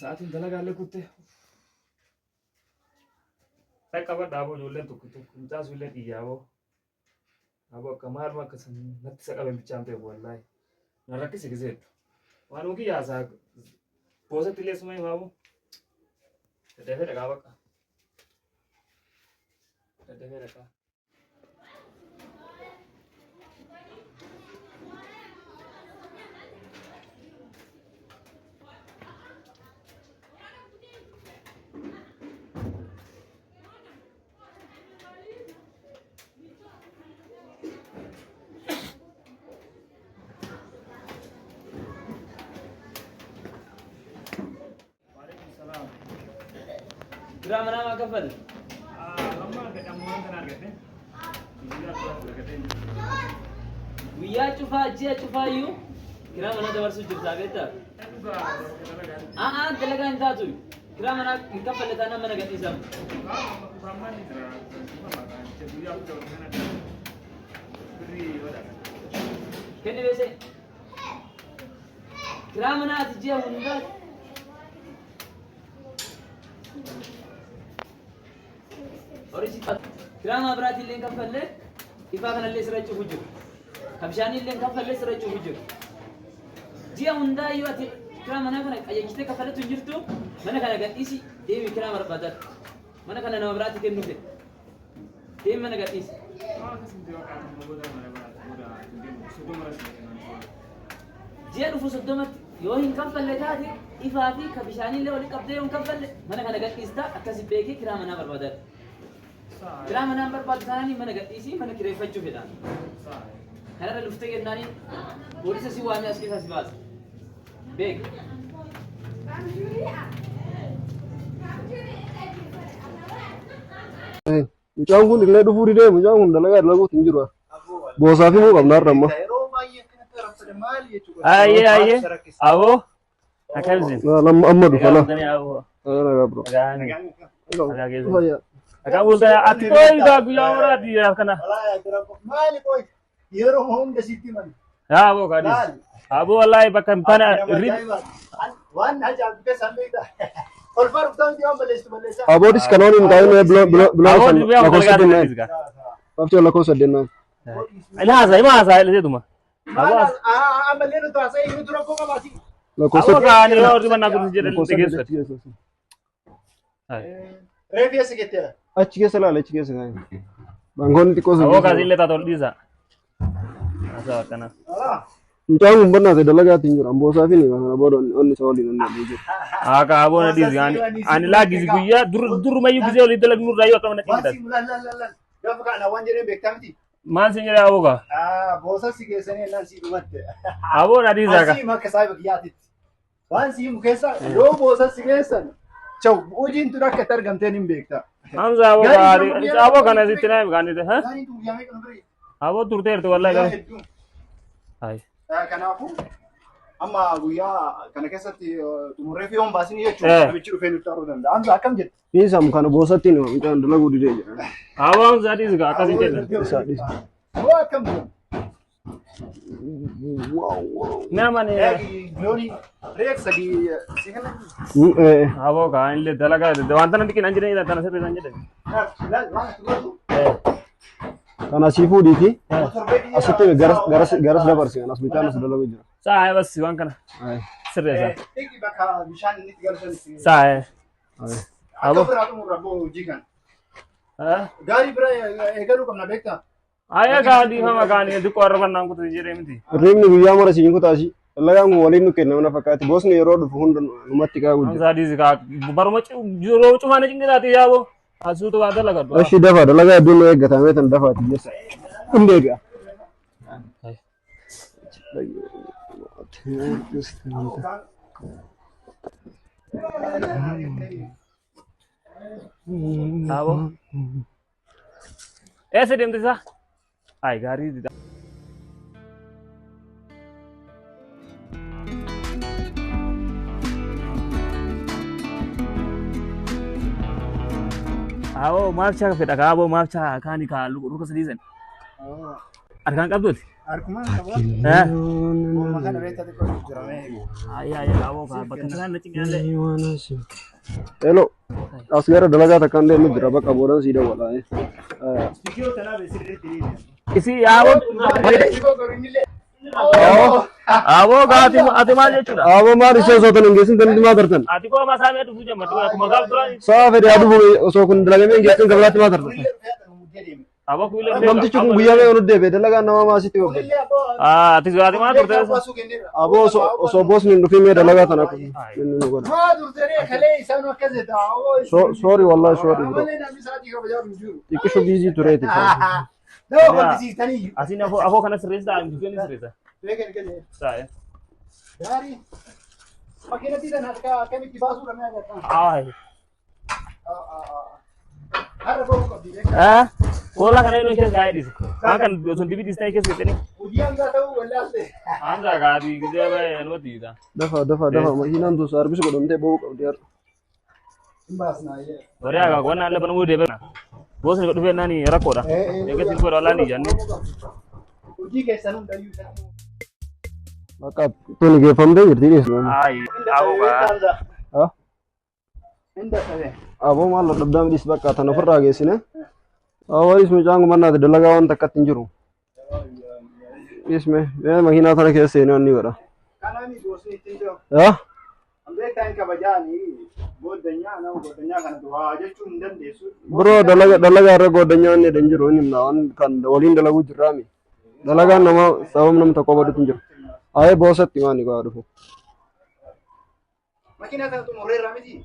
Sa'aatiin dalagaallee kutte. Dhaqqaba dhaaboo ijoolleen tokko tokko mucaa sun illee xiyyaaboo. Dhaaboo akka maaluma akka natti isa qaben bichaan beeku wallaahi. Na rakkise giseettu. Waan hojii yaasaa boosatti illee suma himaaboo. Daddafee dhaqaa bakka. Daddafee dhaqaa. Waalaikum salaam. Kiraa manaa maa kaffalle? Amma argadhe amma waan kana argadhe. Guyyaa duraatti argadhe. Guyyaa cufaa ji'a cufaa iyyuu kiraa manaa dabarsuu jirtaa beektaa? Dhugaa dalagaa. A'aa dalagaa hin taatu. Kiraa manaa hin kaffalle taanaan mana gadhiisamu. Kutaan ni jira. Guyyaa guddaa kana birrii badhaasa. Kenni beese. Kiraa manaa ati ji'a hundaa Horichi kiraa maa biraatii illee hin kaffalle ifaa kanallee sirra cufu jiru. Ka bishaanii illee hin kaffalle sirra cufu jiru. Ji'a hundaa iyyuu ati kiraa manaa kana qajeelchitee kaffalatu hin jirtu mana kana gadhiisi deemi kiraa barbaadadhu. Mana kana nama biraatti kennuu fedhe. Deemi mana gadhiisi. Ji'a dhufu 30tti yoo hin kaffalle taate ifaa fi ka bishaanii illee walitti qabdee yoo hin kaffalle mana kana gadhiista akkasi beekee kiraa manaa barbaadadhu. Kiraa manaa hin barbaadu taanaan mana gadhiisii mana kireeffachuu fedhaan. Kanarra luftee kennaanii poolisa si waamee as keessaa si baasa. Beek. Mucaan kun illee dhufuu didee mucaan kun dalagaa dalaguutti hin jiru. Boosaaf himuu qabna har'a amma. Ayyee ayyee. Aboo. Akkam isin? Amma amma dhufa la. Aboo. Nagaa bro. Nagaa keessa. Akkam bultaa ati qoyi gaa guyyaa muraati kana. Maali qoyi yeroo hunda sitti himan. Yaa aboo kaadis. Aboo wallaahi bakka hin taane irri. Waan ajaa'ibu keessaan beektaa. Kolfaa dhuftaa miti waan balleessitu balleessaa. Aboodis kan oon hin taa'in biloo biloo biloo Aboo san dubbii lakkoofsa dalagaa kennaan. dalagaa. Abtee lakkoofsa kennaan. Ila haasa ima haasa illee Maal ammallee nuti haasa'e nuti rakkoo qabaasi. Lakkoofsa Aboo kaani yoo horri mannaa kutu jedhan lakkoofsa dhageessu. keessa. Reefi eessa geetteera? Achi keessa laala achi keessa kaa'e. Baankoonni xiqqoo sun. Aboo kaasi illee taatu ol dhiisa. Haasa akkana. Mucaan kun bannaate dalagaatti hin jiru. Amboosaa fi kana booda onni isa waliin onni jiru. Aka aboo na dhiisi ani ani laagisi guyyaa dur durumayyuu gisee olii dalagnu irraa yoo akkama na Waan qinqidha. si laal laal laal gaafa kana waan jedheen beektaa miti. Maal sin jedha aboo kaa? Boosa si geessanii ennaan si dhumatte. Aboo na dhiisa ka. Asii makka saayiba kiyyaatitti. Waan si himu keessa yoo boosa si geessan chaw hojiin tun akka itti argamteen hin beekta. Hamza aboo kaa aboo kana sitti na himi ha? Gaariin tun guyyaa meeqa nu bire? Aboo turteerti wallahi Guyyaa garuu. hedduu. Hai. Kanaafuu amma guyyaa kana keessatti xumurree fi yoon baasin jechuudha namichi dhufee nutti arguu danda'a. Hamza akkam jette? Dhiisamu kana boosatti hin himamu. Mucaan dalaguu didee jira. Aboo Hamza dhiisi kaa akkas hin jedhan. Isaa dhiisa. Hoo akkam jedhu? Wow wow. Nama ni Loonii reef sadii si kenna. aboo kaa illee dalagaa waan tana dhiqin an jedhan tana sirrii jedhan. Laal waan ati godhu Kana asii fuudhiiti. torbee biyya Asitti garas garas garas dabarsi. Kanas mucaan as dalagu jira. Saa bas waan kana sirreessa. Dhiqi bakka bishaan inni itti galchan. Saa Akka biraa xumurra boo hojii kana. Gaarii bira eegaluu qabna beektaa? Ayya kaa dhiifama kaanii xiqqoo arraba naan kutu jedhee miti. Hirribni guyyaa mara siin kutaasi. Dalagaan kun waliin nu kenna mana fakkaatti. Boosni yeroo dhufu hunda numatti qabu jira. Hamza dhiisi kaa baruma yeroo cufaa na cinqitaati yaaboo. Asuutu waa dalagadhu. Ashi dafa dalagaa hedduun nu eeggatamee tan dafaati jeessa. Hin deebi'a. Aboo. Eessa deemte isaa? Ay gaarii dida. Aboo maaf chaa fedha kaa aboo maaf chaa kaani kaa ruka sadii san. Harkaan qabduuti. Harkumaan qaba. Eh. Gooma kana beektaa xiqqoo jijjiiramee. Ayyaa ayyaa aboo kaa bakka sanaan na cinqaallee. Hello. As gara dalagaa takkaan deemu jira bakka boodan sii dawwala. Istiikiyoo tanaa sirriitti ni Isi aboo. Aboo kaa ati maal jechuudha? Aboo maal ishee osoo tan hin geessin tan maa tartan? Ati koo masaa mee dhufuu jemma akkuma gaaf duraan. Sa'a fedhe haa dhufu osoo kun dalagamee hin geessin gabalaatti maa tartan? Aboo kuilee. Namtichi kun guyyaa mee onu deebi'e dalagaan namaa maasitti gobbee. Ati ati maal turte? Aboo osoo boosni hin dhufin mee dalagaa tana kun inni nu godha. Maa turtee kalee isaan akkas jedha. Sorry wallahi sorry bro. Amalee namni sa'aatii kabajaa hin jiru. Xiqqishu biizii tureeti. Nama kolfisiistanii iyyuu. Asiin afoo afoo kana sirreessa dubbiin sirreessa. Beekan kan Saa'e. Gaarii. Makiinatti tan harka akkamitti baasuudha mee agartaa? Ay. Har'a bahuu qabdi. Eh? Kola kana inni keessa gaa'ee dhiise. Waan kan osoo dibii dhiistee keessa jettanii. Hojii hangaa ta'uu wallaalte. Hanga gaarii gisee baay'ee namatti hiita. Dafa dafa dafa makiinaan tun saarbisi godhamtee bahuu qabdi har'a. Hin baasnaa jee. Warri akka qonnaa illee banamuu deebi'an. Boosni dhufee naan rakkoodha. Eegatti hin godhu wallaan ijaanne. Hojii keessan hundayyuu isa. Bakka tuni geeffamtee jirti dhiyeessu. Ay, aboo kaa. Ha? Hin dadhabee. Aboo maal dadhabdaa midhis bakka tan ofirraa geessine. Awwalis mucaan kun mannaati dalagaa waan takkatti hin jiru. Dhiisme mee makiinaa tana keessa seenee wanni godha. Kanaani boosni ittiin jiru. Ha? Beektaa hin kabajaani booddanyaa nama booddanyaa kana du'aa jechuun hin dandeessu. Biroo dalaga dalagaa irra goddanyaa inni hin jiru inni himna waan kan waliin dalaguu jirraami. Dalagaan nama sabab nama tokko baduutu hin jiru. Ayee boosatti maani gaa dhufu. Makiinaa kana xumurreerraa miti.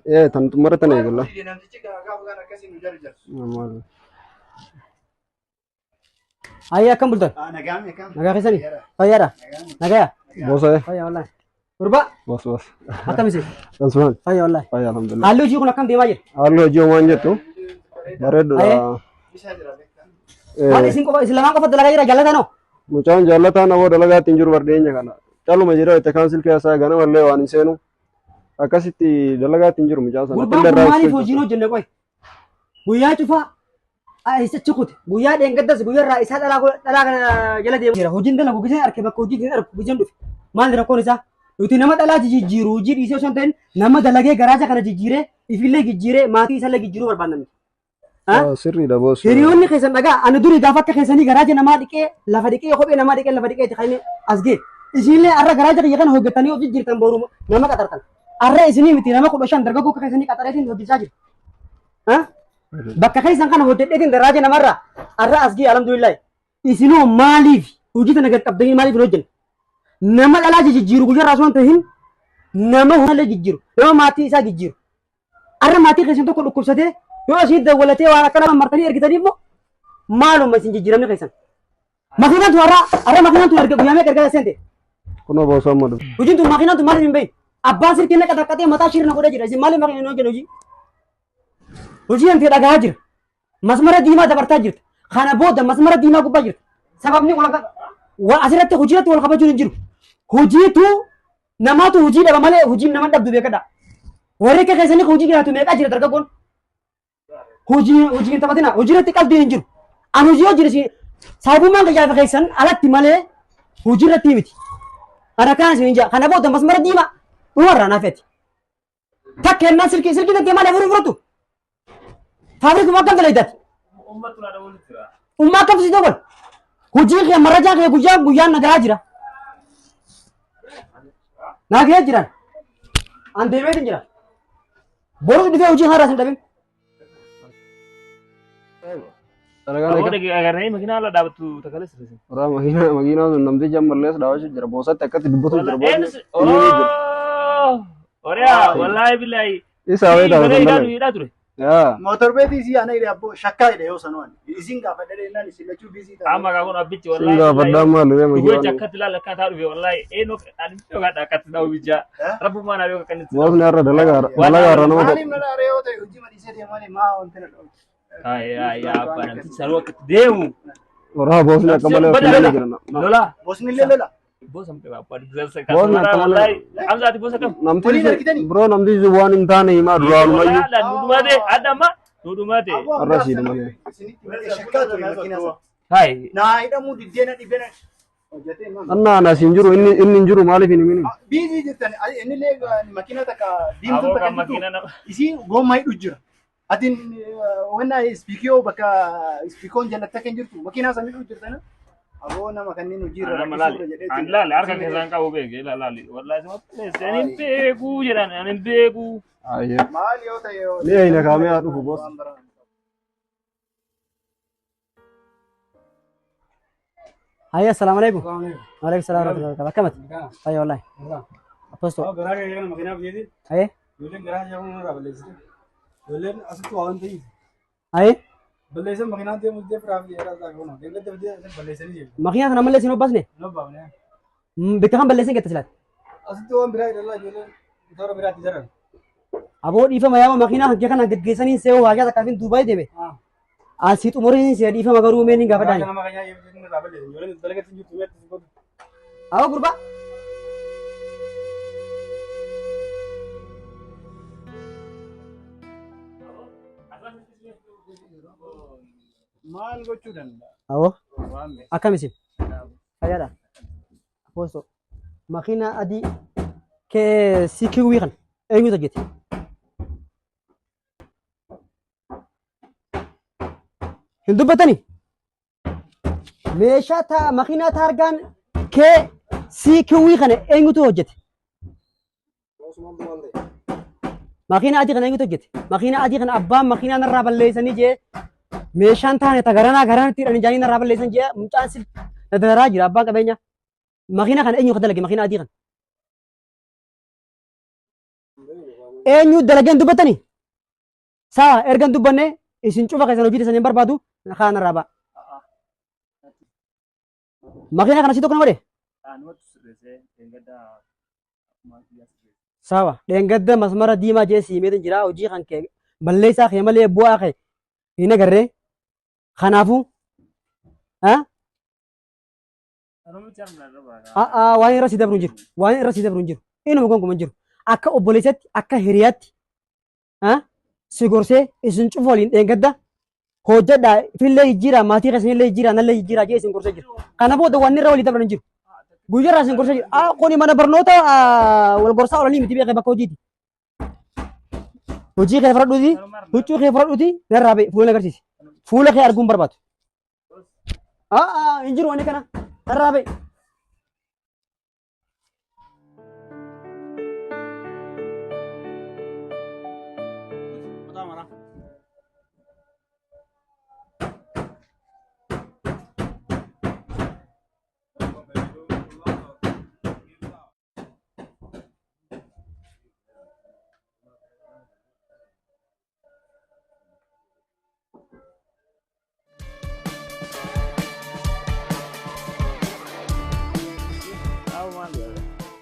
Ee tan xumura tan eegalla. Namtichi gaafa kan akkasii nu jarjarsu. Ayyaa akkam bultan? Nagaan akkam. Nagaa keessanii? Fayyaadha? Nagaya? Boosa Fayyaa wallaahi. Gurbaa boos boos. akkam isin? Tansumaan Fayyaa wallaahi. fayyaa alhamdulillah. Haalli hojii kun akkam deemaa jira? Haalli hojii homaan jettu bareedudha. Bishaan jira beektaa. Maal isin qofa isin lamaan qofa dalagaa jira jaalatanoo? Mucaan jaallataan aboo dalagaatti hin jiru bardheenya kana. Caluma jedhee itti kaansil keessaa ganamallee waan hin seenu. Akkasitti dalagaatti hin jiru mucaan sana. Gurbaan kun maaliif hojii hin hojjenne qoy? Guyyaa cufaa achi kute guyyaa dheengaddas guyyaa irraa isaa dhalaa dhalaa kana jala deemu jira. Hojiin dalagu giseen arke bakka hojii hin arku giseen dhufe. Maal rakkoon isaa? Nuti nama dhalaa jijjiiru hojii dhiisee osoo hin ta'in nama dalagee garaacha kana jijjiiree ifillee jijjiiree maatii isaallee jijjiiruu barbaanna. Sirriidha boos. Hiriyoonni keessan dhagaa ani durii gaafa akka keessanii garaacha namaa dhiqee lafa dhiqee kophee namaa dhiqee lafa dhiqee itti kan as ga'e. Isinillee har'a garaacha kiyya kana hojjetanii of jijjiirtan boru nama qaxartan. Har'a isinii miti nama 15 dargaggoo akka keessanii qaxareetiin hojjechaa jira. Bakka keessan kana hojjedheetiin garaacha namarraa har'a as ga'e alhamdulillahi. Isinoo maaliif hojii tana gad qabdanii maaliif hin hojjenne? Nama dhalaa jijjiiru guyyaa osoo hin ta'in nama hojii jijjiiru nama maatii isaa jijjiiru. Har'a maatii keessan tokko dhukkubsatee yoo isin dawwalatee waan akkana martanii ergitanii immoo maaluma isin jijjiiramni keessan. Makiinaan tun har'a har'a makiinaan tun erga guyyaa meeqa ergaa seente? Kunoo boosoo amma dhufu. Hojiin tun makiinaan tun maaliif hin bahin? Abbaan silkii na qaxaqqatee mataa shirna godhee jira. Isin maaliif makiinaan hin hojjenne hojii? Hojii hantee dhagahaa jira. Masmara diimaa dabartaa jirta. Kana booda masmara diimaa gubbaa jirta. Sababni asirratti hojiirratti wal kabajuun hin jiru. Hojiitu namaatu hojii dhaba malee hojiin nama dhabdu beekadha. Warri akka keessanii hojii jiraatu meeqaa jira dargaggoon? Hojii hojii hin taphatina. Hojii irratti qalbiin hin jiru. Ani hojii hojii isin saayibummaan gayyaa keessan alatti malee hojii irratti miti. Ana kana isin hin jaa. Kana booda masmara diimaa dhumarraa naafeeti. Takka hennaan silkii silkii tattee malee furuu furatu. Faabiriikuma akkam dalaydati? Ummatu na dabalu jira. Ummaa akkam si dawwal? Hojii kee marajaa kee guyyaa guyyaan nagaa jira. Nagaa jiran. An deemeetin jira. Borus dhufee hojii haaraa sin dhabin. Dalagaan Aboo eega. dhagee agarree makiinaa ala dhaabattu takkalee sirreessa. Warra makiinaa makiinaa sun namtichi ammallee dhaabachuu jira. Boosatti akkatti dubbatu jira. Wallaahi Boosni. Oriyaa wallaahi billaahi. Isa hawee Mana taphatan hidhaa dalaga. hidhaa ture. Yaa. Mootor beetii isii ana hidhe abboo shakkaa hidhe yoo sanuun. Isin gaafadha jennaan isin lachuu biizii ta'a. Amma kaa kun abbichi Sin wallaahi. gaafadhaa maal ree Dhugocha makiinaan. akkatti ilaala akkaataa dhufe wallaahi eenyu ani dhugaadha akkatti dhawu bijaa. Rabbummaa naa beeku akkanitti. Boosni har'a dalagaa dalagaa irra nama tokko. Maaliif na dhaaree yoo ta'e hojii madiisee deemanii maa wanti na dhawu. Ay ay abbaa namtichi saruu akkatti deemu. Warra boosni akka malee Bada of lola. jira. Lola. Bosni illee lola. Bosa mti abbaa dubbisa Boosni akka malee. wallaahi. Hamzaati bosa kam? Waliin argitanii? Namtichi biroo namtichi waan hin taane himaa duraanumayyuu. Wallaahi nu dhumate adda amma nu dhumate. Har'a sii dhumate. Isinitti malee shakkaa ture makiinaa sana. Hai. Naa hidhamuu diddeena dhibbeena. Hojjetee maal? Annaa ana siin jiru inni inni hin jiru maaliif hin himini? Biizii jirtan innillee makiina takka diimtuu Aboo takka kan jirtu makiina nama. isii goommaa hidhu jira. Atiin wanna ispiikiyoo bakka ispiikoon jalatti akka hin jirtu makiinaa san hidhu jirtan. Aboo nama kanneen hojii irra Nama rakkisuudha laali. jedhee Ani laali harka keessaan qabu beeke laali. Wallahi sama please ani hin beeku jedhan ani hin beeku. Ayyee. Maal yoo ta'e Ni eeyna kaamee haa dhufu boss. waan biraa. Hayya assalaamu alaikum. Waalaikum salaam warahmatullahi wabarakatuh. Akkamati? Hayya wallahi. Aposto. Garaa kee kana makiinaa biyyeeti. Hayya. Ijoolleen garaa jedhamu irraa balleessite. Ijoolleen asitti waa waan ta'eef Hayya. balleessan makiinaan deemu didee firaa fi dheeraa isaa goona. Deemgatti fidee asitti balleessanii jiru. Makiinaa kana mallee isin obbaasne? Hin obbaafne. Bikka kan balleessan gette silaati. Asitti waan biraa hidhallaa ijoolleen toora biraatti jiran. Aboo dhiifama yaama makiinaa hanqee kana geggeessanii se'uu haajaa takkaafin Duubaay deeme. Asii xumuriin see dhiifama garuu mee ni Garaa gaafadhaan. kana makiinaa eebbisanii irraa balleessan. Ijoolleen dalagatti hin jirtu meetti si godhu. Aboo gurbaa. Maal gochuu danda'a? Aboo Waan beeku. akkam isin? Fayyaadha. Aposto. Makiinaa adii kee CQW kana eenyutu hojjete? Hin dubbatani? Meeshaa taa makiinaa taargaan KCQW kana eenyutu hojjete? Makiinaa adii kana eenyutu hojjete? Makiinaa adii kana abbaan makiinaa narraa balleessanii jee meeshaan taane ta garanaa garanatti hidhanii jaanii narraa balleessan jee mucaan sil na dararaa jira abbaan qabeenyaa. Makiinaa kana eenyu ka dalage makiinaa adii kana? Eenyu dalageen dubbatani? Saa erga hin dubbanne isin cufa keessan hojii keessan hin barbaadu kaa narraa ba'a. Makiinaa kana si tokko na godhe? Anumatu sirreessee dheengadda akkuma biyyaa sirreesse. Sawa dheengadda masmara diimaa jee siimeetin jira hojii kan kee balleessaa kee malee bu'aa kee hin agarree. Kanaafuu Anumichi harma irra ba'a. a'aa waan irra si dabru hin jiru waan irra si dabru hin jiru inuma gonkumaa hin jiru akka obboleessatti akka hiriyaatti si gorsee isin cufa waliin dheengadda hojjedhaa fillee jijjiiraa maatii keessanillee jijjiiraa nallee jijjiiraa jee isin gorsee jira. Kana booda waan irra walii dabran hin jiru. Guyyaarraa isin gorsee jira. Kuni mana barnoota wal gorsaa oolanii miti beekee bakka hojiiti. Hojii kee fudhadhuuti huccuu kee fudhadhuuti narraa ba'e fuula agarsiisi. Fuula kee arguun barbaadu. Hin jiru wanni kana narraa ba'e. Mataa maraa.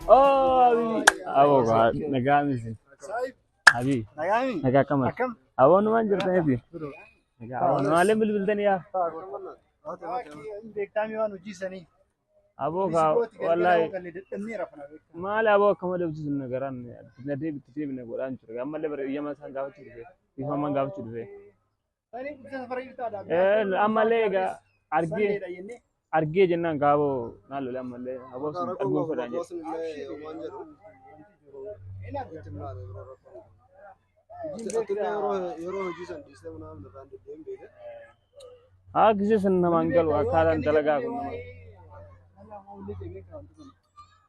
Oh, abi. Aboo nagaa miti. Abi Nagaami? nagaa akkam? Akkam? Aboo numaan jirtaniiti. Nagaa aboo numaallee bilbiltanii yaa. Beektaami waan hojii sanii. Aboo kaa wallahi Kan dadhabnee rafna beektaa. maali aboo akka malee hojii sun nagaraan na deebitti deebine godhaan ture. Ammallee bara iyyama isaan gaafachuu dhufe. Ifaman gaafachuu dhufe. Sanii ibsa safara jirtaadha. Ammallee egaa argee Sandeedha jennee. argee jennaan kaaboo naan lole ammallee aboo sun arguun fedhaan jedhe. Haa gisee sun namaan galu akkaataan dalagaa kun nama.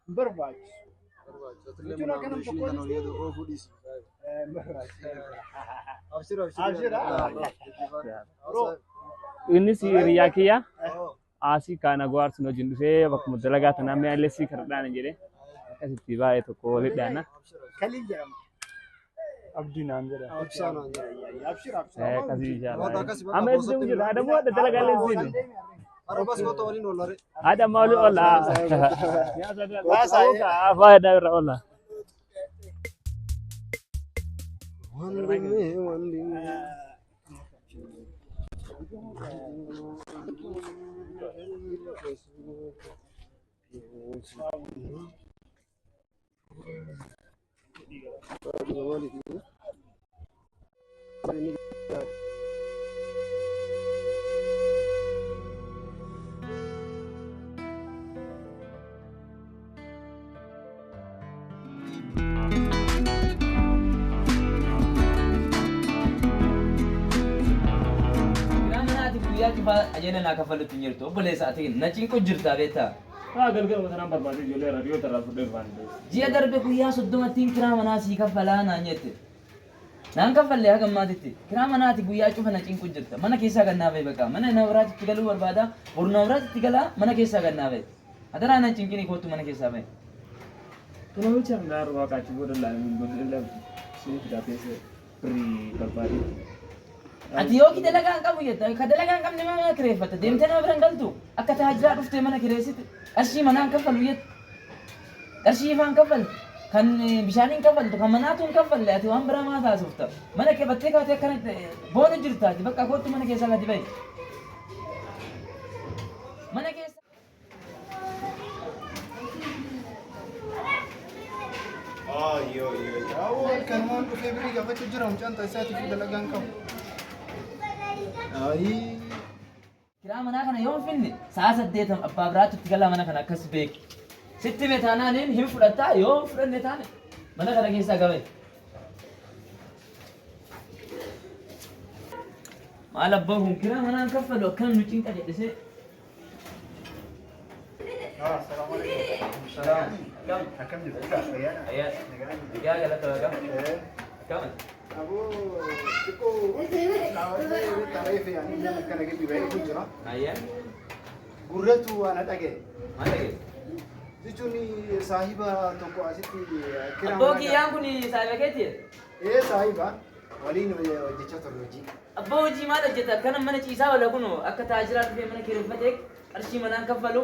Hin barbaachisu. Jechuun akka nama tokkoon Innis hiriyaa kiyya asii kaana go'aarsuun hojiin dhufee bakkuma dalagaa tanaa mi'a illee sii kadhadhaan jedhee akkasitti baay'ee tokko walitti dhaana. Kaliin jedhama. Abdii naan jedha. Abshir abshir. Akkasii inshallah. Amma eessa deemu jirta? Haadha moo haadha dalagaa illee siini? Haadha amma olii oola. Faayidaa irra oola. cufaa ajeela naa kaffalutti hin jirtu. Obboleessa ati na cinqu jirta beektaa. Haa galgala sanaan barbaade ijoollee irraa dhiyoo irraa fudhee dhufaan. Ji'a darbe guyyaa 30ttiin kiraa manaa sii kaffalaa naan jette. Naan kaffalle haga ammaatitti. Kiraa manaati guyyaa cufa na cinqu jirta. Mana keessaa gad naa bahi bakka. Mana nama biraatitti galuu barbaada. Boru nama biraatitti galaa mana keessaa gad naa bahi. Adaraa nan cinqinii koottu mana keessaa bahi. Namicha gaar waaqa achi booda laaluun si fidaa keessa birrii barbaade. Ati yoo ki dalagaa hin qabu jetta ka dalagaa hin qabne mana kireeffatta deemtee nama bira hin galtu akka taajiraa dhuftee mana kireessite qarshii manaa hin kaffalu jette qarshii ifaa hin kaffaltu kan bishaanii hin kaffaltu kan manaatu hin kaffalle ati waan biraa maa taasifta mana qabattee kaatee akkana boonu jirta ati bakka koottu mana keessaa gadi bahi mana keessa. Kanumaan dhufee birii gaafachuu jira mucaan taasisaatiif dalagaan qabu. Ayii. Kiraa manaa kana yoo hin finne sa'a 8 abbaa biraatti itti galaa mana kana akkas beeki. Sitti hime taanaaniin hin fudhattaa yoo hin fudhanne taane mana kana keessaa gaba'i. Maal abbaa kun kiraa manaa hin kaffalu akkam nu cinqa jedhisee. Salaam. Akkam jirtu? Fayyaadha? Ayyaa. Yaa galata waaqaa. Akkam? Aboo xiqqoo taree fi ani nama akkana gadi ba'ee jira. Ayyaa. Gurratu waan dhagaye. Maal dhageesse? Jechuun saahiba tokko asitti kiraa Abboo kiyyaan kun saahiba keeti? Ee saahiba waliin hojjechaa turre hojii. Abboo hojii maal hojjeta? Akkana mana ciisaa oola kunoo akka taajiraa dhufee mana kireeffatee qarshii manaan kaffalu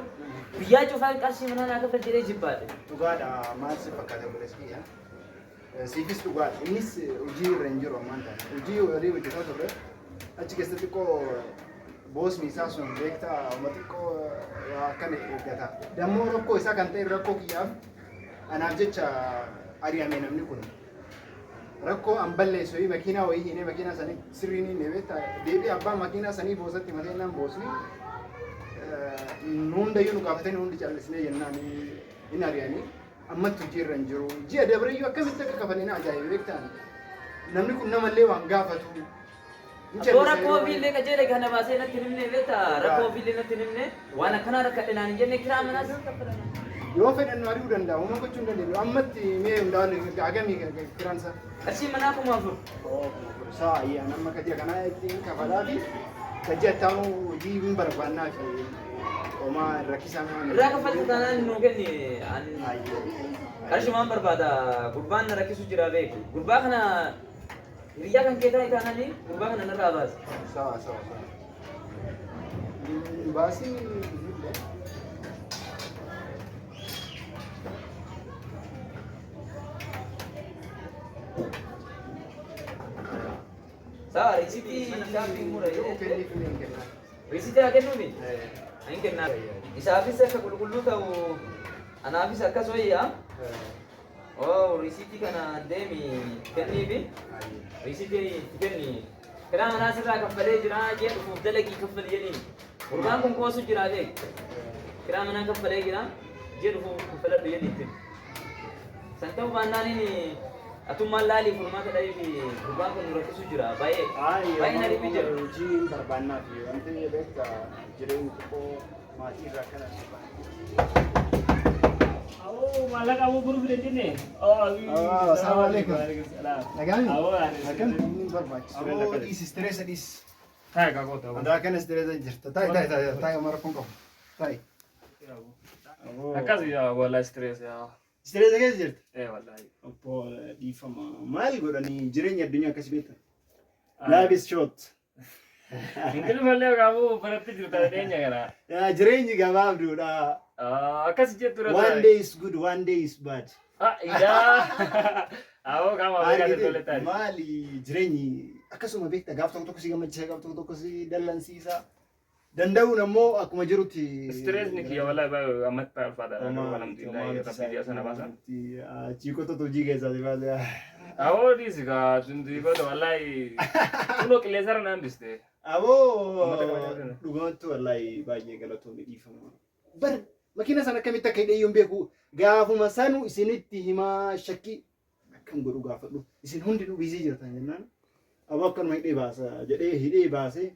guyyaa cufaan qarshii manaa naa kaffal jedhee jibbaate. Dhugaadha maal si fakkaata obboleessi kiyya? Siifis dhugaadha. Innis hojii irra hin jiru ammaan tana. Hojii walii hojjetaa turre achi keessatti xiqqoo boosni isaa sun beektaa uma xiqqoo akkana eeggata. Dammoo rakkoo isaa kan ta'e rakkoo kiyyaaf anaaf jecha ari'ame namni kun. Rakkoo an balleessu wayii makiinaa wayii hiinee makiinaa sanii sirriin hiinee beektaa deebi'ee abbaan makiinaa sanii boosatti matee naan boosni nu hundayyuu nu gaafatanii hundi callisnee jennaan hin ari'anii ammatti hojii irra hin jiru. Ji'a dabreyyuu akkamitti akka kafale na ajaa'ibe beektaan namni kun namallee waan gaafatu. Hin Abboo callisa rakkoo yeroo ofiillee qajeele kana baasee natti hin himne beektaa rakkoo ofiillee natti hin himne waan akkanaa rakkadhe naan hin jenne kiraa manaas hin kaffalan. Yoo fedhan nu ari'uu danda'a. Homaa gochuu hin dandeenyu. Ammatti mee hundaa'an hagamii kiraan isaa? Qarshii manaa 4000. Isaa ayyaan amma kaji'a kanaa ittiin kafalaa fi kaji'a itti hojii hin barbaannaa fi homaa rakkisaa nama. Irraa kaffalti taanaan nuu kenni. Qarshii maan barbaada gurbaan na rakkisu jira beeku. Gurbaa kana hiriyyaa kan kee taa'e taanaan gurbaa kana narraa baasi. Sawa sawa sawa. Baasii Sawa riisitii isaaf hin mura yoo kenniif hin kennaa. Riisitii haa kennuufi? Hin kennaa. Isaafis akka qulqulluu ta'u anaafis akkas wayyaa. Oo riisitii kana deemi kenniifi. Riisitii itti kenni. Kiraa manaa sirraa kaffalee jira ji'a dhufuuf dalagii kaffali jedhiin. Gurbaan kun qoosu jira beek. Kiraa manaa kaffalee jira ji'a dhufuuf kaffaladhu jedhi itti. San ta'uu baannaan atummaan laalii furmaata dhahiifi gurbaan kun nu rakkisu jira baay'ee. Baay'ee na dhibi jira. Hojii hin barbaannaa fi wanti beektaa jireenya xiqqoo maatii irraa akkana. Awoo maallaqa aboo guruu fide jenne. Assalamu alaikum. Nagaan? Akkam? Inni barbaachisu. Aboo dhiisi stress dhiisi. Taa'e kaakota. Andaa kana stress jirta. Taa'i taa'i taa'i taa'i amara kun qabu. Taa'i. Akkas yaa wallahi stress yaa. Stress keessa jirta? Eh wallahi. Obbo dhiifama. Maal godhanii jireenya addunyaa akkas beektan? Life is short. Ingilifallee qabu baratti jirta dhiyeenya kana. Jireenyi gabaabduudha. Akkas jettu irra One day is good, one day is bad. Ah yaa. Awoo qaama beekaa tole taa'e. Maali jireenyi akkasuma beekta gaaf tokko tokko si gammachiisa gaaf tokko tokko si dallansiisa. Danda'uun ammoo akkuma jirutti. Stress ni kiyya wallahi baay'ee ammatti ulfaataadha. Alhamdulillah rabbi ji'a sana baasan. Chiikota hojii keessaa si baase. Awoo dhiisi kaa tunti wallahi kunoo qilleensarra na hambiste. Aboo dhugamattu wallahi baay'ee galatoomii dhiifama. Bar makiina sana akkamitti akka hidhee hin beeku gaafuma sanu isinitti himaa shakkii akkam godhu gaafadhu isin hundinuu biizii jirtan jennaan aboo akkanuma hidhee baasa jedhee hidhee baasee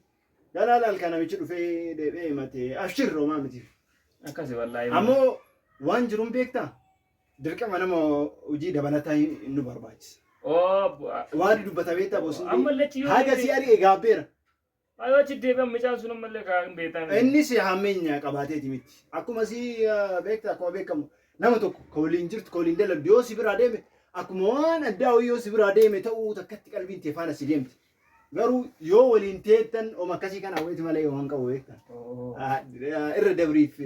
Ganaa laal kan namichi dhufee deebi'ee himate abshir homaa miti. Akkasi wallaahi. Ammoo waan jiruun beektaa dirqama nama hojii dabalataa nu barbaachisa. Oo Waan dubbata beektaa boosni. ammallee achi yoo Haga si ari'e gaabbeera. Ayoo achi deebi'an mucaan sun ammallee kaa hin beektan. Innis hammeenya qabaateeti miti. Akkuma si beektaa akkuma beekamu nama tokko ka waliin jirtu ka waliin dalagdu yoo si biraa deeme akkuma waan addaa yoo si biraa deeme ta'uu takkatti qalbiin tee faana si deemti. Garuu yoo waliin teettan oma akkasii kana hawweeti malee waan qabu beektaa. Irra dabriif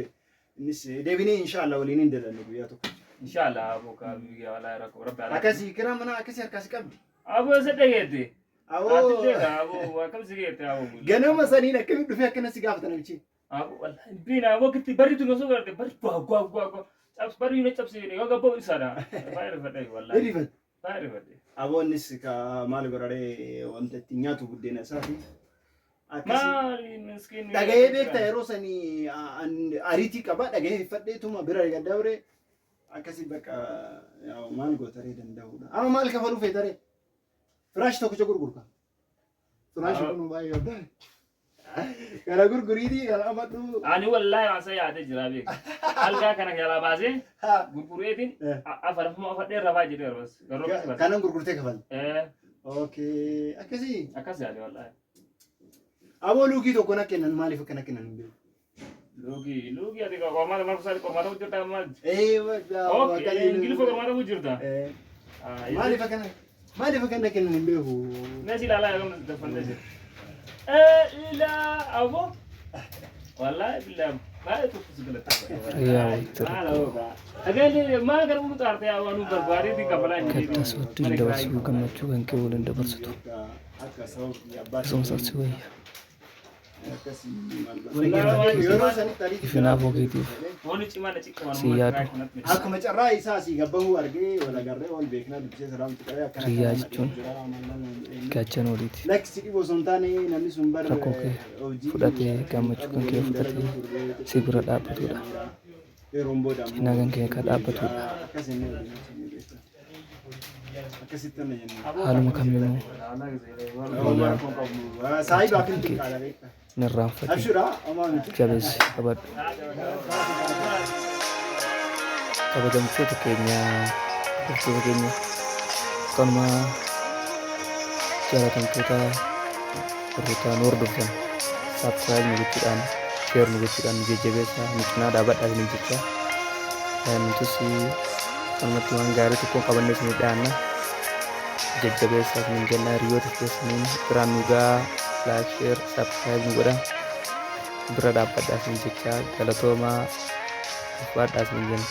innis deebinee inshaallah waliin hin dalannu guyyaa tokko. Inshallah aboo kaa biyya walaa rakkoo rabbi alaa. Akkasii kiraa manaa akkasii harkaas qabdi. Aboo isa dhageette. Awoo Ati aboo akkam si geette aboo. ganama saniin akkamitti dhufee akkana si gaafata namichi. Aboo wallahi biina aboo kitti barri tun osoo garte barri gwa gwa gwa gwa. Cabs barri na cabsi yoo gabboo isaadha. Baay'ee rifadhe wallahi. Hirrifate. Baay'ee rifadhe. Aboonnis ka maal godhadhee wanta ittiin nyaatu buddeena isaati. Akkasii Maali miskiin. dhagahee beektaa yeroo sanii ariitii qaba dhagahee fadheetuma bira dabre akkasii bakka maal gootaree danda'uudha. Amma maal kafaluu feetaree? Firaashi tokkicha gurgurta. Firaashi kun baay'ee adda. Kana gurguriitii kana amadhu. Ani wallahi waan sa yaadee jira beek. Algaa kana jalaa baasee gurgureetiin afarfuma afadhee rafaa jedhee bas. Garuu akkas baas. Kanan gurgurtee kafal. Eh Okay akkasii. akkas yaade wallahi. Aboo luukii tokko na kennan maaliif akkana kennan hin beeku. Luugii luugii ati qormaata maal kusaati qormaata jirta maal? Eh Okay ingiliffa qormaata jirta. Maaliif akkana maaliif akkana kennan hin beeku. Meeshaa ilaalaa yeroo daffannee jira. Eh ilaa aboo. Wallahi billahi baay'ee tokko si Yaa walitti Dhageenye maal gara ulu xaartee waan nu barbaadeetti kafalaa hin Gadda si wajjin dabarsuu gammachuu kan kee waliin dabarsitu Akka sababni abbaa akkasumas si wayya. akkasii Wallahi yeroo sanitti ariitii Ifinaaf ogeetiif Wanni cimaa na ciqqama. si yaadu Akkuma carraa isaa asii gabbahuu argee wal agarree wal beeknaa dubbisee salaamti qabee akkana Riyyaa akkana jechuun jira, maal maal gaachana oliiti. Lakki dhiboo osoo hin taane namni sun bar Rakkoo kee hojii fudhatee gammachuu kan kee fudhatee si bira dhaabbatudha. Yeroon booda ammoo Cinaa kan kee kan dhaabbatudha. akkas inni waliin hojjennee beekna. Akkasitti na jenna. Haaluma kamiinuu Homaa rakkoo hin qabnu. Saahibaaf hin xiqqaadha beekta. hin irraanfatin Abshira homaa miti. jabeessi qabadhu. Kabajamtoota keenya hordoftoota keenya akkanuma jaalatamtoota warroota nu hordoftan subscribe nu gochuudhaan share nu gochuudhaan nu jajjabeessaa nu cinaa dhaabadhaa isiniin jecha nutis akkanumatti waan gaarii tokko qabannee isinii dhiyaanna jajjabeessaa isiniin jenna hiriyoota keessaniin biraan nu gahaa like share subscribe nu godha bira dhaabbadhaa isiniin jecha galatoomaa ulfaadhaa isiniin jenna.